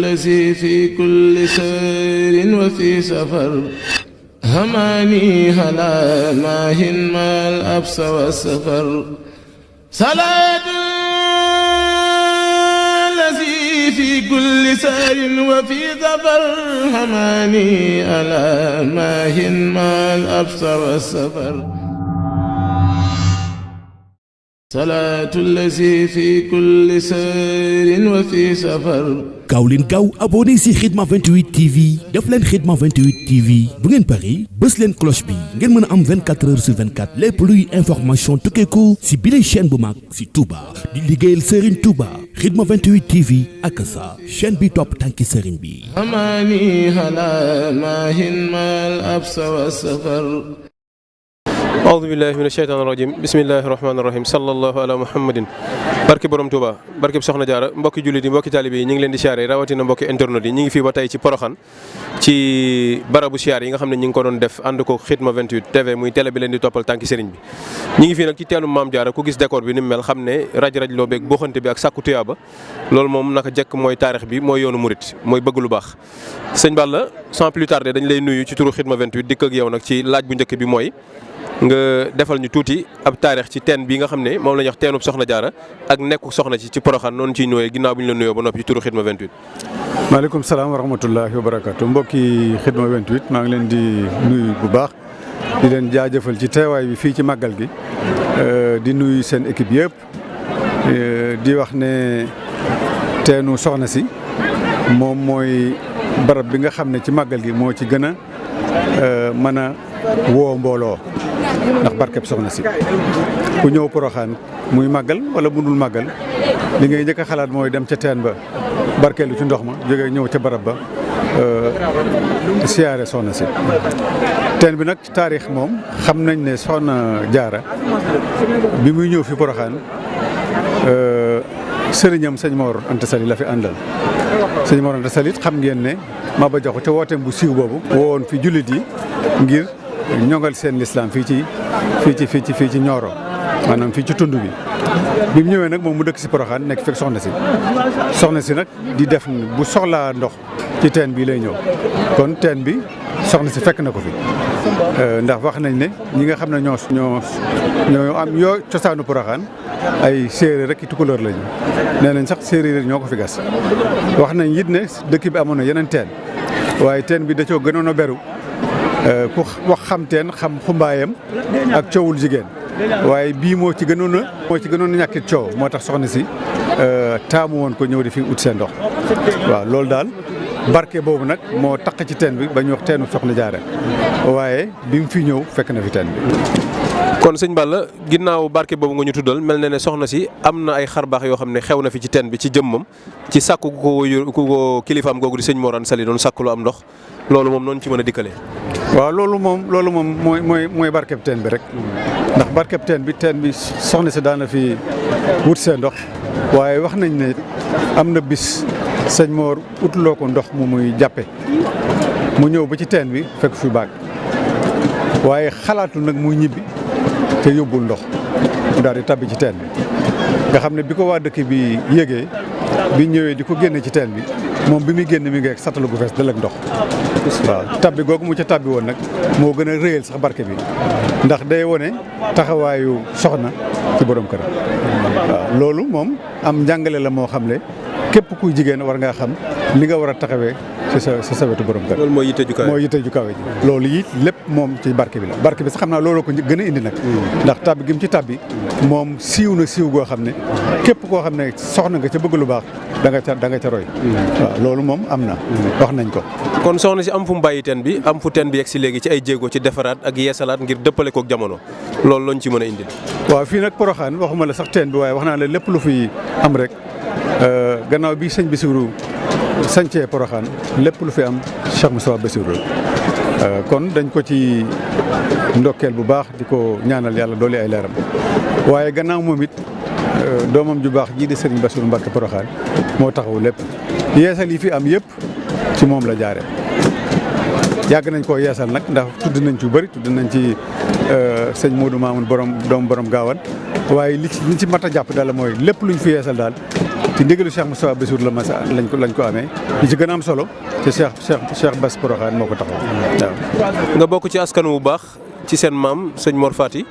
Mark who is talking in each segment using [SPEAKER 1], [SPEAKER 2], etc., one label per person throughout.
[SPEAKER 1] الذي في كل سير وفي سفر هماني هلا ماهن ما الأبس والسفر صلاة الذي في كل سير وفي سفر هماني هلا ماهن ما الأبس والسفر صلاة الذي في كل سير وفي سفر
[SPEAKER 2] gaaw leen gaaw abonné si Khidma 28 TV def leen Khidma 28 TV bu ngeen pari bës leen cloche bi ngeen mën a am 24 heures sur 24 lépp luy information tukkeeku si bile chaîne bu mag si Touba di liggéeyal Serigne Touba Khidma 28 TV ak sa chaîne bi topp tànki Serigne bi.
[SPEAKER 1] amani hala mahin mal absa wa safar.
[SPEAKER 3] aoudu billahi min asheytaan irajim bismillahi rahmaani rahim sallallahu ala muhammadin barki borom Touba barki soxna Jaara mbokki jullit yi mbokki taalibe yi ñu ngi leen di siyaare rawatina mbokki internet yi ñu ngi fii ba tey ci Porokhane ci barabu siyaar yi nga xam ne ñu ngi ko doon def ànd ko Khidma 28 TV muy télé bi leen di toppal tànki sëriñ bi ñu ngi fii nag ci teenu Maam Jaara ku gis décor bi ni mu mel xam ne raj-raj loo beeg buuxante bi ak sàkku tuyaaba loolu moom naka jekk mooy taarix bi mooy yoonu murit mooy bëgg lu baax sëñ Balla sans plus tarder dañ lay nuyu ci turu Khidma 28 dikk ak yow nag ci laaj bu njëkk bi mooy nga defal ñu tuuti ab taarix ci teen bi nga xam ne moom la ñuy wax teenub Soxna Jaara ak nekku soxna ci Porokhane noonu ciy ñëwee ginnaaw bi ñu la nuyoo ba noppi ci turu Khidma 28.
[SPEAKER 4] maaleykum salaam wa rahmatullahi wa barakaatu mbokki Khidma 28 maa ngi leen di nuyu bu baax di leen jaajëfal ci teewaay bi fii ci màggal gi di nuyu seen équipe yëpp di wax ne teenu soxna si moom mooy barab bi nga xam ne ci màggal gi moo ci gën a mën a woo mbooloo ndax barkeb soxna si ku ñëw Porokhane muy màggal wala bu dul màggal li ngay njëkk a xalaat mooy dem ca teen ba barkeelu ci ndox ma jógee ñëw ca barab ba siyaare soxna si. teen bi nag taarix moom xam nañ ne soxna Jaara bi muy ñëw fi Porokhane sëriñam sëñ Mor Anta Sali la fi àndal sëñ Mor Anta Sali xam ngeen ne Maba Jaxu ca wooteem bu siiw boobu woon fi jullit yi ngir ñongal seen lislaam fii ci Nioro maanaam fii ci tund bi mu ñëwee nag moom mu dëkk si Porokhane nekk fekk soxna si nag di def bu soxlaa ndox ci teen bi lay ñëw kon teen bi soxna si fekk na ko fi ndax wax nañ ne ñi nga xam ne ñoo am yoo cosaanu Porokhane ay séeréer rek i tukulóor lañu nee nañ sax séeréer ñoo ko fi gas wax nañ it ne dëkk bi amoon na yeneen teen waaye teen bi da coo gënoon a beru ku wax xam teen xam xumbaayam ak coowul jigéen waaye bii moo ci gënoon a ñàkkit coow moo tax soxna si taamu woon ko ñëw di fi ut seen ndox waaw loolu daal barke boobu nag moo taq ci teen bi ba ñu wax teenu Soxna Jaara waaye bi mu fi ñëw fekk na fi teen bi.
[SPEAKER 3] kon sëñ Balla ginnaaw barke boobu nga ñu tuddal mel na ne soxna si am na ay xarbaax yoo xam ne xew na fi ci teen bi ci jëmmam ci sàkku ku ko kilifaam googu di sëñ Mor Anta Sali doon sàkku lu am ndox loolu moom noonu ci mën a dikkalee.
[SPEAKER 4] waaw loolu moom mooy barkeb teen bi rek ndax barkeb teen bi soxna si daana fi wut seen ndox waaye wax nañ ne am na bis sëñ Mor utuloo ko ndox mu muy jàppe mu ñëw ba ci teen bi fekk fi baag waaye xalaatul nag muy ñibbi te yóbbul ndox mu daal di tabbi ci teen bi nga xam ne bi ko waa dëkk bi yégee bi ñëwee di ko génne ci teen bi moom bi muy génn mi ngi ak satalu gu fees dal ak ndox waaw tabbi googu mu ca tabbi woon nag moo gën a réyal sax barke bi ndax day wone taxawaayu soxna ci borom kër waaw loolu moom am njàngale la moo xam ne képp kuy jigéen war ngaa xam li nga war a taxawee ci sa wetu borom kër.
[SPEAKER 3] loolu mooy yitte ju kawe
[SPEAKER 4] ji loolu it lépp moom ci barke bi la barke bi sax xam naa looloo ko gën a indi nag ndax tabbi gi mu ci tabbi moom siiw na siiw goo xam ne képp koo xam ne soxna nga ca bëgg lu baax da nga ca roy waaw loolu moom am na wax nañ ko.
[SPEAKER 3] kon soxna si am fu mu bàyyi teen bi am fu teen bi yegg si léegi ci ay jéego ci defaraat ak yeesalaat ngir dëppale kook jamono loolu lañ ci mën a indil.
[SPEAKER 4] waaw fii nag Porokhane waxuma la sax teen bi waaye wax naa la lépp lu fi am rek gannaaw bi sëñ Bassirou sancee Porokhane lépp lu fi am Cheikh Moussa Bassirou kon dañ ko ci ndokkeel bu baax di ko ñaanal yàlla doole ay leeram waaye gannaaw moom it doomam ju baax jii di Serigne Bassirou Mbacké Porokhane moo taxaw lépp yeesal yi fi am yëpp ci moom la jaare yàgg nañ koo yeesal nag ndax tudd nañ ci bëri tudd nañ ci sëñ Modou Mamoun borom gaawaan waaye li ci mat a jàpp daal mooy lépp luñ fi yeesal daal ci ndigalu Cheikh Moustapha Bassirou la mas lañ ko amee li ci gën a am solo te Cheikh Bass Porokhane moo ko taxaw waaw.
[SPEAKER 3] nga bokk ci askan wu baax ci seen maam sëñ Mor Fati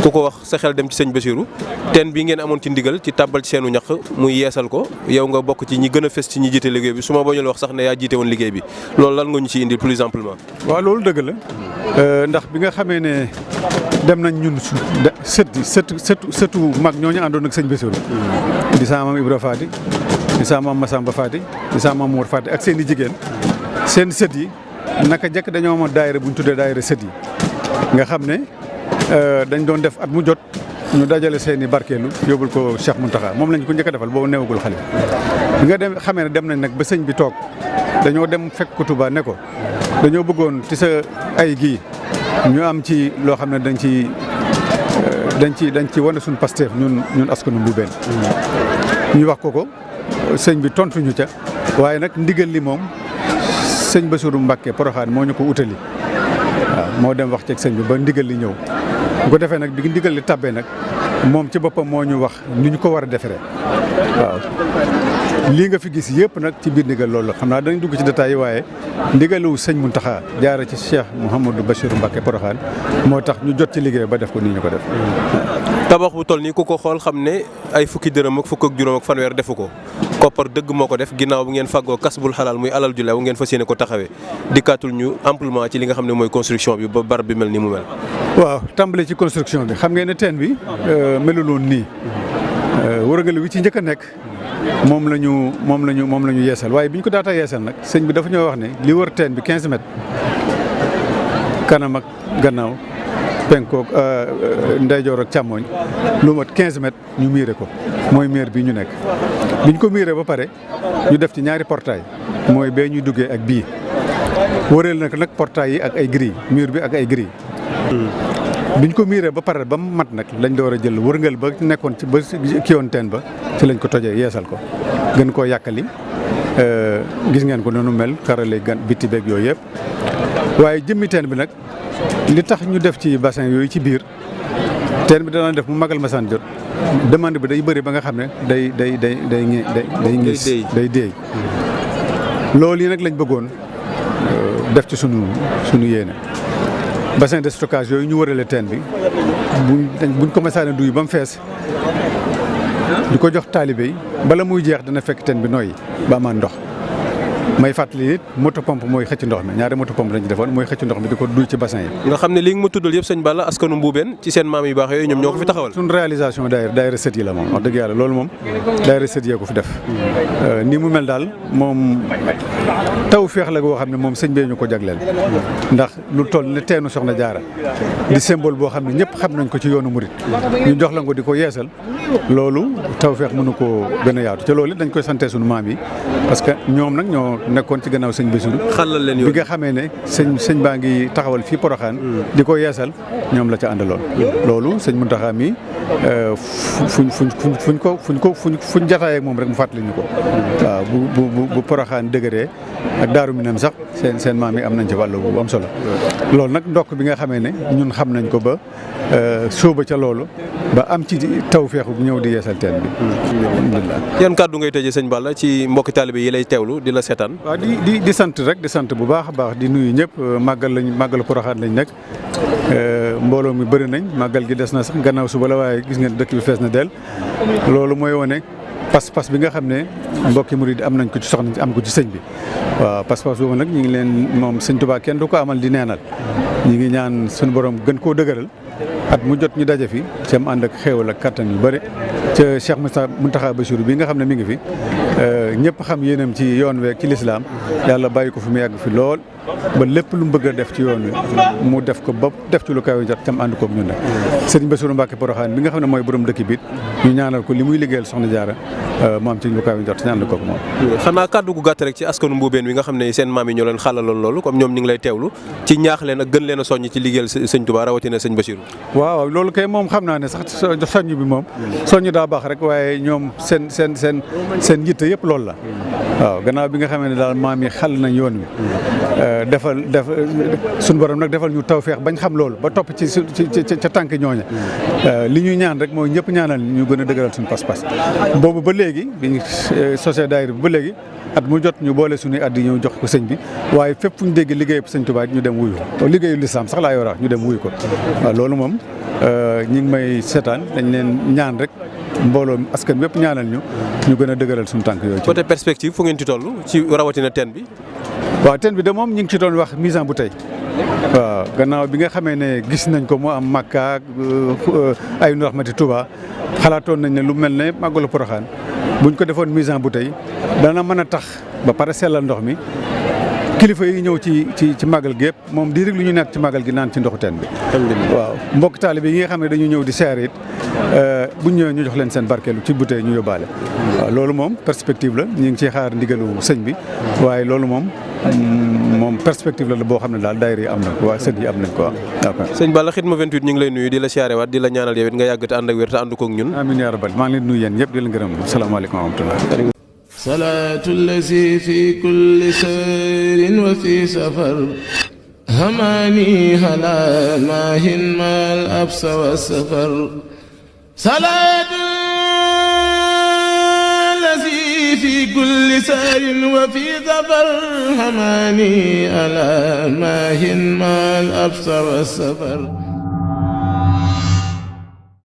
[SPEAKER 3] ku ko wax sa xel dem ci sëñ Bassirou teen bi ngeen amoon ci ndigal ci tàbbal ci seenu ñaq muy yeesal ko yow nga bokk ci ñi gën a fës ci ñi jiite liggéey bi su ma bañul wax sax ne yaa jiite woon liggéey bi loolu lan nga ñu ci indi plus amplement.
[SPEAKER 4] waaw loolu dëgg la ndax bi nga xamee ne dem nañ ñun sëtu mag ñooñu àndoon ak sëñ Bassirou di sama maam Ibra Fati di sama maam Massamba Fati di sama maam Mor Fati ak seen i jigéen seen sët yi naka jekk dañoo amoon daayira bu ñu tuddee daayira sët yi nga xam ne dañ doon def at mu jot ñu dajale seen i barkeelu yóbbul ko Cheikh Mountakha moom lañ ko njëkk a defal boobu neewagul xale bi nga dem xamee ne dem nañ nag ba sëñ bi toog dañoo dem fekk ko Touba ne ko dañoo bëggoon ci sa ay gii ñu am ci loo xam ne dañ ci wane suñu Pastef ñun askanu Mboubeen ñu wax ko sëñ bi tontuñu ca waaye nag ndigal li moom sëñ Bassirou Mbacké Porokhane moo ñu ko utali waaw moo dem wax ceeg sëñ bi ba ndigal li ñëw bu ko defee nag bi ndigal li tabbee nag moom ci boppam moo ñu wax ni ñu ko war a defaree waaw lii nga fi gis yëpp nag ci biir ndigal loolu la xam naa dañ dugg ci détails yi waaye ndigalu sëñ Mountakha jaara ci Cheikh Mouhamadou Bassirou Mbacké Porokhane moo tax ñu jot ci liggéey ba def ko nii ñu ko def.
[SPEAKER 3] tabax bu toll nii ku ko xool xam ne ay fukki dërëm ak fukk ak juróom ak fanweer defu ko koppar dëgg moo ko def ginnaaw bu ngeen fàggoo kasbul xalaal muy alal ju lew ngeen fas yéene ko taxawee dikkaatul ñu amplement ci li nga xam ne mooy construction bi ba barab bi mel ni mu mel.
[SPEAKER 4] waaw tàmbale ci construction bi xam ngeen ne teen bi meluloon nii wërëgal wi ci njëkk a nekk moom la ñu yeesal waaye bi ñu ko daata yeesal nag sëñ bi dafa ñoo wax ne li wër teen bi 15 mètres kanam ak gannaaw penkook ndeyjoor ak càmmooñ lu mat 15 mètres ñu miire ko mooy miir bi ñu nekk biñ ko miiree ba pare ñu def ci ñaari portail mooy bee ñuy duggee ak bii wëreel nag portail yi ak ay grilles mur bi ak ay grilles biñ ko miiree ba pare ba mu mat nag lañ door a jël wërngal ba nekkoon ci ba kiyoon teen ba ci lañ ko tojee yeesal ko gën koo yàkkali gis ngeen ko noonu mel karale gan bitti beeg yooyu yëpp waaye jëmmi teen bi nag li tax ñu def ci bassin yooyu ci biir teen bi dana def mu magal masaan jot demande bi day bëri ba nga xam ne day déey loolu yi nag lañ bëggoon def ci sunu yéene bassin de stockage yooyu ñu wërale teen bi buñ ko masaan duy ba mu fees di ko jox taalibe yi bala muy jeex dana fekk teen bi nooyi ba amaan ndox may fàttali nit moto pompe mooy xëcc ndox mi ñaari moto pompe lañ ci defoon mooy xëcc ndox mi di ko duy ci bassin yi. nga xam ne li nga ma tuddal yëpp sëñ Balla askanu Mboubeen ci seen maam yu baax yooyu ñoom ñoo ko fi taxawal. suñu réalisation daayira sët yi la moom wax dëgg yàlla loolu moom daayira sët yee ko fi def ni mu mel daal moom taw féex la goo xam ne moom sëñ bee ñu ko jagleel ndax lu toll ne teenu Soxna Jaara di symbole boo xam ne ñëpp xam nañ ko ci yoonu murit ñu jox la ko di ko yeesal loolu taw féex mënu koo gën a yaatu te loolu dañ koy sante suñu maam yi parce que ñoom nag ñoo nekkoon ci gannaaw sëñ Bassirou
[SPEAKER 3] xalal leen yoon
[SPEAKER 4] bi nga xamee ne sëñ baa ngi taxawal fii Porokhane di ko yeesal ñoom la ca àndaloon loolu sëñ Mountakha mi fuñ jataay ak moom rek mu fàttali ñu ko waaw bu Porokhane dëgëree ak Daaru Minam sax seen maam yi am nañ ci wàllu bu am solo loolu nag ndokk bi nga xamee ne ñun xam nañ ko ba sóoba ca loolu ba am ci taw feexu bu ñëw di yeesal teen bi alhamdulilah.
[SPEAKER 3] yan kàddu ngay tëjee sëñ Balla ci mbokki taalibe yi lay teewlu di la seetaan.
[SPEAKER 4] waaw di sant rek di sant bu baax a baax di nuyu ñëpp màggal Porokhane lañ nekk mbooloo mi bëri nañ màggal gi des na sax gannaaw suba la waaye gis ngeen dëkk bi fees na del loolu mooy wane pas-pas bi nga xam ne mbokki murid am nañ ko ci soxna am ko ci sëñ bi waaw pas-pas boobu nag ñu ngi leen moom sëñ Tuubaa kenn du ko amal di neenal ñu ngi ñaan suñu borom gën koo dëgëral at mu jot ñu daje fi ci am ànd ak xéewal ak kattan yu bëri ca Cheikh Mountakha Bassirou bi nga xam ne mi ngi fi ñëpp xam yéenam ci yoon week ci lislaam yàlla bàyyi ko fi mu yàgg fi lool ba lépp lu mu bëgg a def ci yoon wi mu def ko ba def ci lu kaw jot cam ànd koog ñun nag Serigne Bassirou Mbacké Porokhane bi nga xam ne mooy borom dëkk bi ñu ñaanal ko li muy liggéeyal Soxna Jaara mu am ci lu kaw jot ci ànd koog moom.
[SPEAKER 3] xanaa kàddu gu gàtt rek ci askanu Mboubeen wi nga xam ne seen maam yi ñoo leen xàllaloon loolu comme ñoom ñu ngi lay teewlu ci ñaax leen ak gën leen a soññ ci liggéeyal sëñ Touba rawatina sëñ Bassirou.
[SPEAKER 4] waaw loolu kay moom xam naa ne sax soññ bi moom soññ daa baax rek waaye ñoom seen yitte yëpp loolu la waaw gannaaw bi nga xamee ne daal maam yi xal nañ yoon wi suñu borom nag defal ñu tawfeex bañ xam loolu ba topp ci ca tànk ñooña li ñuy ñaan rek mooy ñëpp ñaanal ñu gën a dëgëral suñu pas-pas boobu ba léegi biñ sosé daayira bi ba léegi at mu jot ñu boole suñuy at yi ñëw jox ko sëñ bi waaye fépp fu ñu dégg liggéeyu sëñ Tuubaa ñu dem wuyu liggéeyu lislaam sax laa yor ñu dem wuyu ko waaw loolu moom ñi ngi may seetaan dañ leen ñaan rek mbooloo askan wépp ñaanal ñu gën a dëgëral suñu tànk yooyu.
[SPEAKER 3] côté perspective fu ngeen ci toll ci rawatina teen bi.
[SPEAKER 4] waaw teen bi de moom ñu ngi ci doon wax mise en bouteille waaw gannaaw bi nga xamee ne gis nañ ko mu am Makka ak ay nu raxmati Touba xalaatoon nañ ne lu mel ne màggalu Poroxaan buñ ko defoon mise en bouteille dana mën a tax ba pare sellal ndox mi kilifa yi ñëw ci màggal gi yëpp moom di rek lu ñu nekk ci màggal gi naan ci ndoxu teen bi. waaw mbokk taalibe yi nga xam ne dañu ñëw di seere it buñ ñëwee ñu jox leen seen barkeelu ci bouteille ñu yóbbaale. waaw loolu moom perspective la ñu ngi ciy xaar ndigalu sëñ bi waaye loolu moom perspective la boo xam ne daal daayira yi am nañ ko waa sët yi am nañ ko waaw.
[SPEAKER 3] sëñ Balla Khidma 28 ñu ngi lay nuyu di la siyaare waat di la ñaanal yow it nga yàgg te ànd ak wér te ànd ko ak ñun.
[SPEAKER 4] amiin yaa rabbal maa ngi leen nuyu yéen ñëpp di leen gërëm salaamaaleykum wa rahmatullah.
[SPEAKER 1] salaatu lazi fi kulli sayrin wa fi safar hamaani ala maahin maal absa wa safar salaatu lazi fi kulli sayrin wa fi safar hamaani ala maahin maal absa wa safar